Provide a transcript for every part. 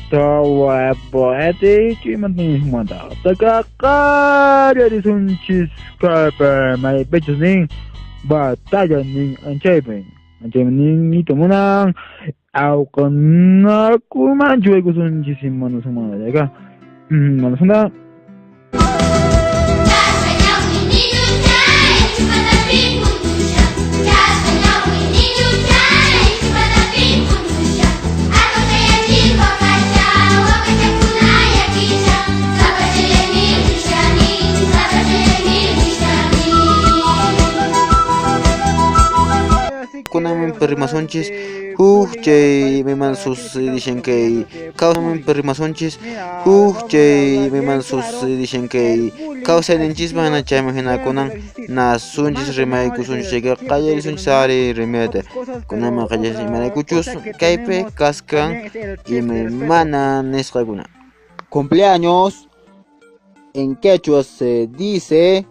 Tawapati kaypi maypichus nin batalla nin anchaypi anchaypi nin niyta munan awqanakumanchu waykusunchis mana sumana mana sumana. Kunamin rimasunchis huk chay imayman sucedishan kay kawsayman rimasunchis huk chay imayman sucedishan kay kawsayninchisman hina chayman hina kunan nasunchis rimaykusunchis chayqa qallarisunchis ari rimayta kunaman qallarisun imaraykuchus kaypi kaskan imaymana nisqakuna. Cumpleaños en quechua se dice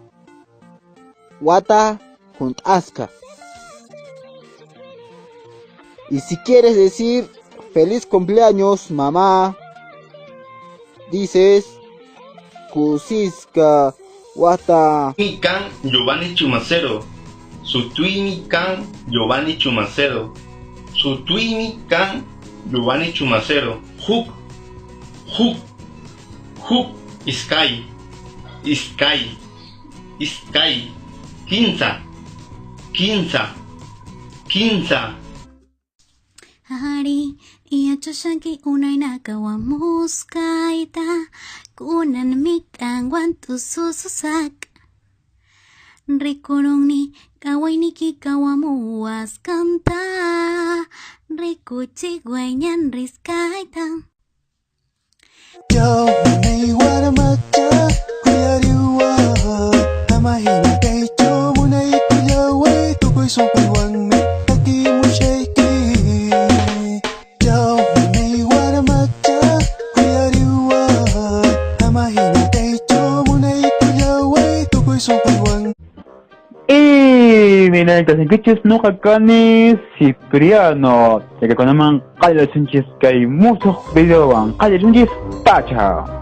wata hunt'asqa. Y si quieres decir feliz cumpleaños mamá, dices kusisqa wata. Kan Giovanni Chumacero, Sutuymi kan Giovanni Chumacero, Sutuymi kan Giovanni Chumacero, Huk, Huk, Huk, Iskay, Iskay, Iskay, Kinsa, Kinsa, Kinsa. Ari, yachashanki unaynaka wamuskaita, kunan mikanwan tusususak. Rikurunni kawayniki kawamuwaskanta, rikuchiwañan riskaita. Y minayta nuqa kani Cipriano, chaykunaman qallarisunchis kay musuq videowan qallarisunchis pacha.